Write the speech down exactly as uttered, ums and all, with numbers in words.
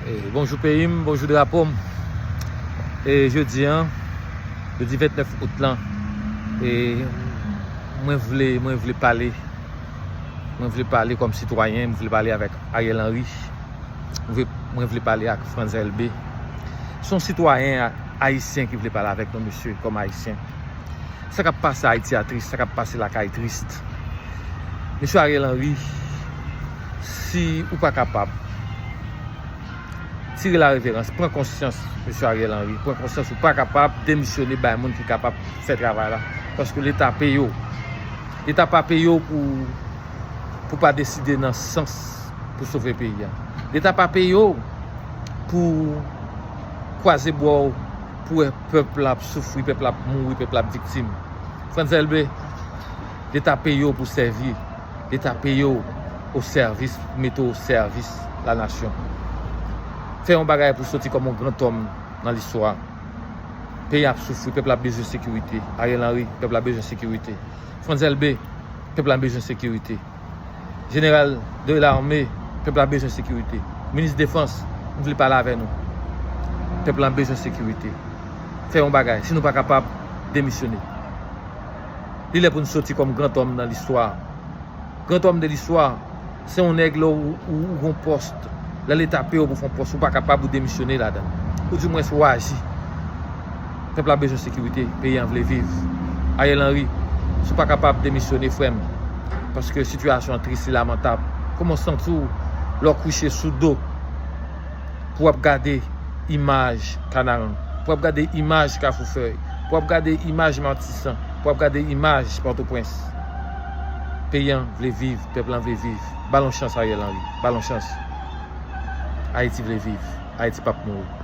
E, bonjou peyi m, bonjou drapo m. E jodi an, jodi vennèf out lan, e mwen vle, mwen vle pale, mwen vle pale kòm sitwayen, mwen vle pale avèk Ariel Henry, mwen vle, mwen vle pale ak Frantz Elbé. Se yon sitwayen a-, ayisyen ki vle pale avèk nou, mesye, kòm ayisyen. Sa k ap pase Ayiti a tris, sa k ap pase lakay tris. Mesye Ariel Henry, si ou pa kapab, tire la reverans, pran konsyans, mesye Ariel Henry, pran konsyans ou pa kapab demisyone bay moun ki kapab fè travay la. Paske Leta peye w. Leta pa peye w pou, pou pa deside nan sans pou sove peyi a. Leta pa peye w pou kwaze bra w pou wè pèp la ap soufri, pèp la ap mouri, pèp la ap viktim. Frantz Elbé, Leta peye w pou sèvi. Leta peye w o sèvis, mete w o sèvis la nasyon. Fè yon bagay pou soti kòm yon grantòm nan listwa. Peyi ap soufri, pèp la bezwen sekirite. Ariel Henry, pèp la bezwen sekirite. Frantz Elbé, pèp la bezwen sekirite. Jeneral de lame, pèp la bezwen sekirite. Minis defans, m vle pale avè nou. Pèp la bezwen sekirite. Fè yon bagay. Si nou pa kapab, demisyone. Li lè pou n soti kòm grantòm nan listwa. Grantòm de listwa, se yon nèg lè ou, ou, ou gon pòs, lè Leta peye w pou fè yon pòs, ou pa kapab ou demisyone ladan l. Ou dimwens ou aji. Pèp la bezwen sekirite, peyi an vle viv. Ariel Henry, si w pa kapab demisyone, frè m, paske sitiyasyon an tris, li lamantab. Kòman w santi w lè w kouche sou do pou w ap gade imaj Kanaran, pou w ap gade imaj Kafou Fèy, pou w ap gade imaj Matisan, pou w ap gade imaj Pòtoprens? Peyi an vle viv, pèp lan vle viv. Ba l yon chans, Ariel Henry, ba l yon chans. Ayiti vle viv, Ayiti p ap mouri.